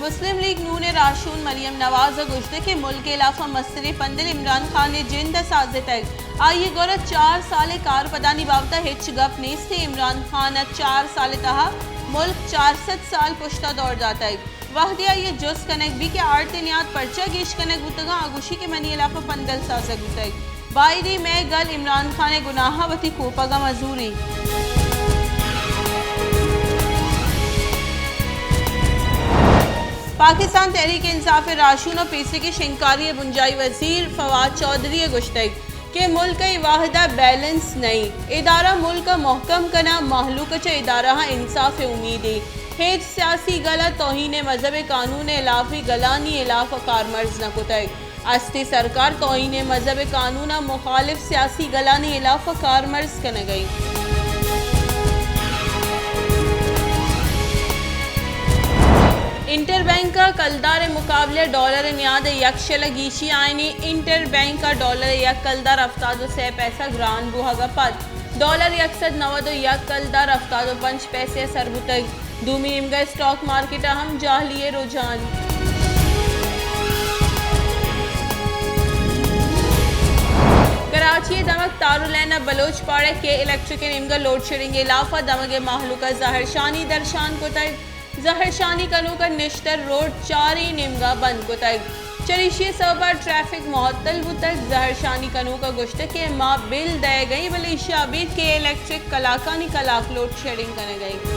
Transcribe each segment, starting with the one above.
مسلم لیگ نون ء راہشون مریم نواز ء گوشتگ کہ ملک ء ہلاف ء مستریں پندل عمران خان ء جند ء سازتگ۔ آئی ء گورا چار سال ء کارپدانی بابت ء ہچ گپ نیست ء عمران خان ء چار سال ء تہا ملک چار سد سال پشت ء دور داتگ۔ وہدے آئی ء جست کنگ بیت کہ آرت ء نیاد پرچا گیش کنگ بوتگاں، آ گوشی کہ منی ہلاف ء پندل سازگ بوتگ۔ بائدیں مئے گل عمران خان ء گناہ ء وتی کوپگ ء مہ زوری۔ پاکستان تحریک انصاف ء راہشون ء پیسریگیں شنگکاری ء بنجاہی وزیر فواد چوہدری ء گوشتگ کہ ملک ء اے وہد ء بیلنس نہ انت، ادارہ ملک ء مہکم کناں، مہلوک ء چہ ادارہاں انصاف ء امیدے، ہچ سیاسی گل ء توہین ء مذہب ء قانون ء ہلافیں گلانی ہلاف ء کارمرز نہ کتگ۔ استیں سرکار توہین مذہب قانون ء مخالف سیاسی گلانی ہلاف ء کارمرز کنگ ء انت۔ انٹر بینک ء کلدار ء مقابلہ ء ڈالر ء نیاد ء یک شل ء گیشی آئینی۔ انٹر بینک ء ڈالر ء یک کلدار ہفتاد ء سے پیسہ گران بوہگ ء پد ڈالر یک سد نود ء یک کلدار ہفتاد ء پنچ پیسے ء سر بوتگ۔ دومی نیمگ ء اسٹاک مارکیٹ ء ہم جہلی ء رجحان۔ کراچی ء دمگ تارو لین ء بلوچ پاڑہ ء کے الیکٹرک ء نیمگ ء لوڈ شیڈنگ ء ہلاف ء دمگ ء مہلوک ء زہرشانی درشان کتگ۔ زہرشانی کنوک ء نشتر روڈ چاریں نیمگ ء بند کتگ۔ چریشی ء سوب ء ٹریفک معطل بوتگ۔ زہرشانی کنوک ء گوشتگ کہ ما بل دئیگ ء ایں، بلے ایشی ء ابید کے الیکٹرک کلاکانی کلاک لوڈ شیڈنگ کنگ ء انت۔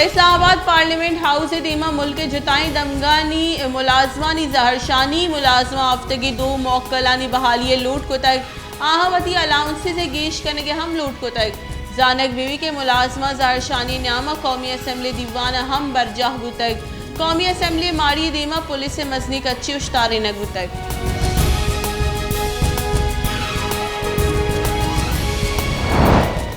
اسلام آباد پارلیمنٹ ہاؤس ء دیما ملک ء جتائیں دمگانی ملازمانی زہرشانی، ملازماں ہفتگی دو موکلانی بحالی ء لوٹ کتگ۔ آہاں وتی الاؤنسز ء گیش کنگ ء ہم لوٹ کتگ۔ زانگ بیوی کہ ملازماں زہرشانی نیام ء قومی اسمبلی دیوان ء ہم برجاہ بوتگ۔ قومی اسمبلی ء ماڑی ء دیما پولیس ء مزنیں کچے اوشتارینگ بوتگ۔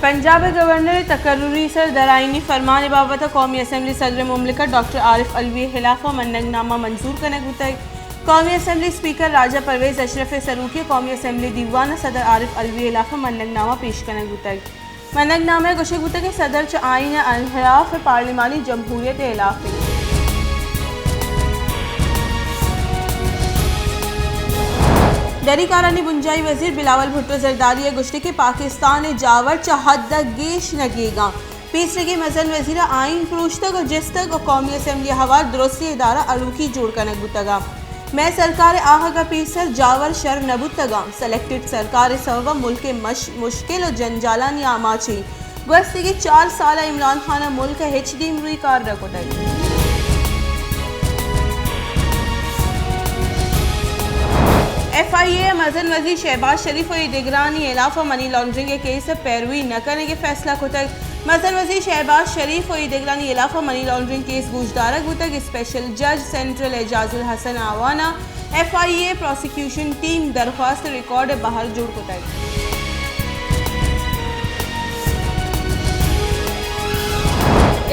پنجاب ء گورنر ء تقرری سر درآئینی فرمان ء بابت ء قومی اسمبلی صدر مملکت ڈاکٹر عارف علوی ء ہلاف ء منگ نامہ منظور کنگ بوتگ۔ قومی اسمبلی اسپیکر راجہ پرویز اشرف ء سروکی ء قومی اسمبلی دیوان ء صدر عارف علوی ء ہلاف ء منگ نامہ پیش کنگ بوتگ۔ منگ نامہ ء گوشگ بوتگ کہ صدر چہ آئین ء ہلاف ء پارلیمانی جمہوریت ء ہلاف انت۔ دری کارانی بنجاہی وزیر بلاول بھٹو زرداری ء گوشتگ کہ پاکستان ء جاور چہ حد ء گیش نہ گیگاں۔ پیسریگیں مزن وزیر ء آئین پروشتگ ء جستگ ء قومی اسمبلی ء ہوار درستیں ادارہ اڑوکی جوڑ کنگ بوتگ ء مئے سرکار ء آہگ ء پیسر جاور شر نہ بوتگ ء سلیکٹڈ سرکار ء سبب ء ملک ء مش-، مشکل ء جنجالانی آماچ ایں۔ گوستگیں چار سال ء عمران خان ء ملک ء ہچ دیمروئی کار نہ کتگ۔ ایف آئی اے ء مزن وزیر شہباز شریف ء اے دگرانی ہلاف ء منی لانڈرنگ ء کیس ء پیروی نہ کنگ ء فیصلہ کتگ۔ مزن وزیر شہباز شریف ء اے دگرانی ہلاف ء منی لانڈرنگ کیس گوشدارگ بوتگ۔ اسپیشل جج سینٹرل اعجاز الحسن اعوان ء ایف آئی اے پراسیکیوشن ٹیم درخواست ء ریکارڈ ء بہر جوڑ کتگ۔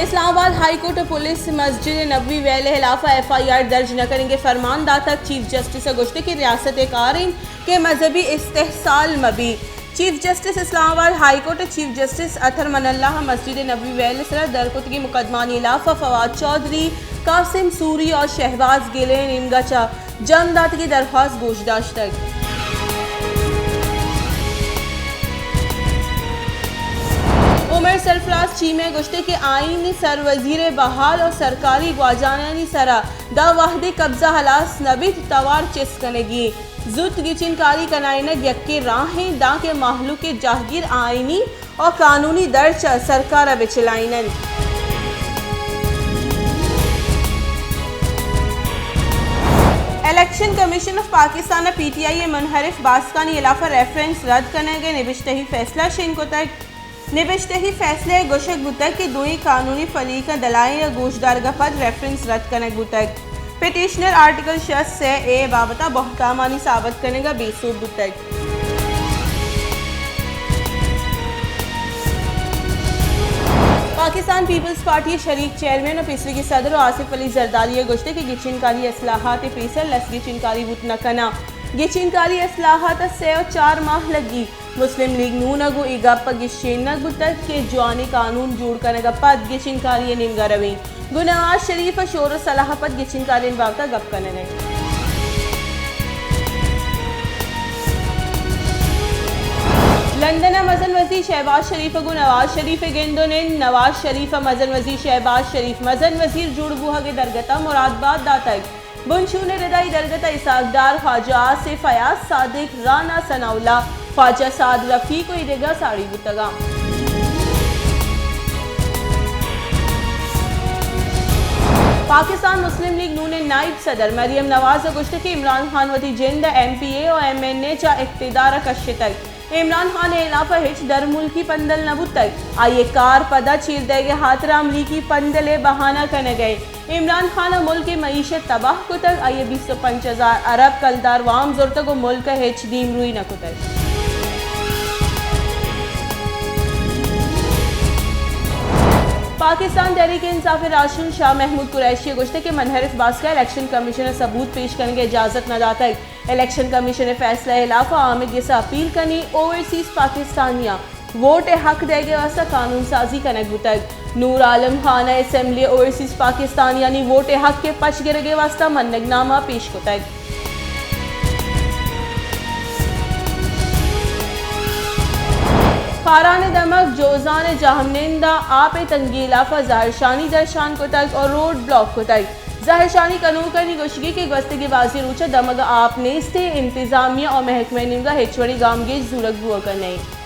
اسلام آباد ہائی کورٹ ء پولیس مسجد نبوی ویل ء ہلاف ء ایف آئی آر درج نہ کنگ ء فرمان داتگ۔ چیف جسٹس ء گوشتگ کہ ریاست ء کار انت کہ مذہبی استحصال مہ بیت۔ چیف جسٹس اسلام آباد ہائی کورٹ ء چیف جسٹس اطہر من اللہ ء مسجد نبوی ویل ء سرا در کتگیں مقدمہانی ہلاف ء فواد چوہدری، قاسم سوری اور شہباز گل ء نیمگا چہ جم داتگیں درخواست گوش داشتگ۔ عمر سرفراز چیمہ ء گوشتگ کہ آئین سر وزیر ء بحال اور سرکاری گواجانانی سرا داں وہدے قبضہ ہلاس نہ بیت، توار چست کنگی انت۔ زوت گچین کاری کنائینگ یکیں راہ انت، دانکہ مہلوک ء جہگیر آئینی و قانونی درچ ء سرکار ء بہ چلائین انت۔ الیکشن کمیشن آف پاکستان ء پی ٹی آئی ء منحرف باسکانی ہلاف ء ریفرنس رد کنگ ء نبشتہی فیصلہ شنگ کتگ۔ نبشتہی فیصلہ ء گوشگ بوتگ کہ دوئیں قانونی فریقاں دلائل ء گوشدارگ ء پد ریفرنس رد کنگ بوتگ۔ پٹیشنر آرٹیکل شش سئے اے ء بابت ء بہتامانی ثابت کنگ ء بے سوب بوتگ۔ پاکستان پیپلز پارٹی ء شریک چیئرمین ء پیسریگیں صدر ء آصف علی زرداری ء گوشتگ کہ گچین کاری اصلاحات ء پیسر لس گچین کاری بوت نہ کناں۔ گچین کاری اصلاحات ء سئے ء چار ماہ لگی۔ مسلم لیگ نون ءَ گوں اے گپ ءَ گیشینگ بوتگ کہ جوانیں قانون جوڑ کنگ ءَ پد گچینکاری ءِ نیمگ ءَ رویں۔ گوں نواز شریف ءَ شور ءُ صلاح ءَ پد گچینکاری ءِ بابت ءَ گپ کنگ ءَ ایں۔ لندن ءَ مزن وزیر شہباز شریف ءَ گوں نواز شریف ءِ گند ءُ نند۔ نواز شریف ءَ مزن وزیر شہباز شریف مزن وزیر جوڑ بوہگ ءِ درگت ءَ مراد بات داتگ۔ بنشون ءِ ردا اے درگت ءَ اسحاق ڈار، خواجہ آصف، ایاز صادق، رانا ثناء اللہ، خواجہ سعد رفیق ءُ اے دگہ ساڑی بوتگ اَنت۔ پاکستان مسلم لیگ نون ءِ نائب صدر مریم نواز ءَ گوشتگ کہ عمران خان وتی جند ءَ ایم پی اے ءُ ایم این اے چہ اقتدار ءَ کشتگ۔ عمران خان ءِ ہلاف ءَ ہچ درملکی پندل نہ بوتگ۔ آئی ءِ کار پدا چیر دئیگ ءِ ہاترا امریکی پندل ءِ بہانہ کنگ ءَ اِنت۔ عمران خان ءَ ملک ءِ معیشت تباہ کتگ، آئی ءَ بیست ءُ پنچ ہزار ارب کلدار وام زرتگ ءُ ملک ءَ ہچ دیمروئی نہ کتگ۔ پاکستان تحریک انصاف ءِ راہشون شاہ محمود قریشی ءَ گوشتگ کہ منحرف باسک ءَ الیکشن کمیشن ءَ ثبوت پیش کنگ ءِ اجازت نہ داتگ۔ الیکشن کمیشن ءِ فیصلہ ءِ ہلاف ءَ آ ہمے گس ءَ اپیل کنی، اوورسیز پاکستانیاں ووٹ ءِ حق دئیگ ءِ واستہ قانون سازی کنگ بوتگ۔ نور عالم خان ءَ اسمبلی ءَ اوورسیز پاکستانیانی ووٹ ءِ حق ءِ پچ گرگ ءِ واستہ منگ نامہ پیش کتگ۔ خاران ءِ دمگ جوزان ءِ جہمنند ءَ آپ ءِ تنگی ءِ ہلاف ءَ زہرشانی درشان کتگ ءُ روڈ بلاک کتگ۔ زہرشانی کنوکانی گوشگی کہ گوستگیں بازیں روچ ءَ دمگ ءَ آپ نیست ءُ انتظامیہ ءُ محکمہ ءِ نیمگ ءَ ہچ وڑیں گامگیج زورگ بوگ ءَ نہ اِنت۔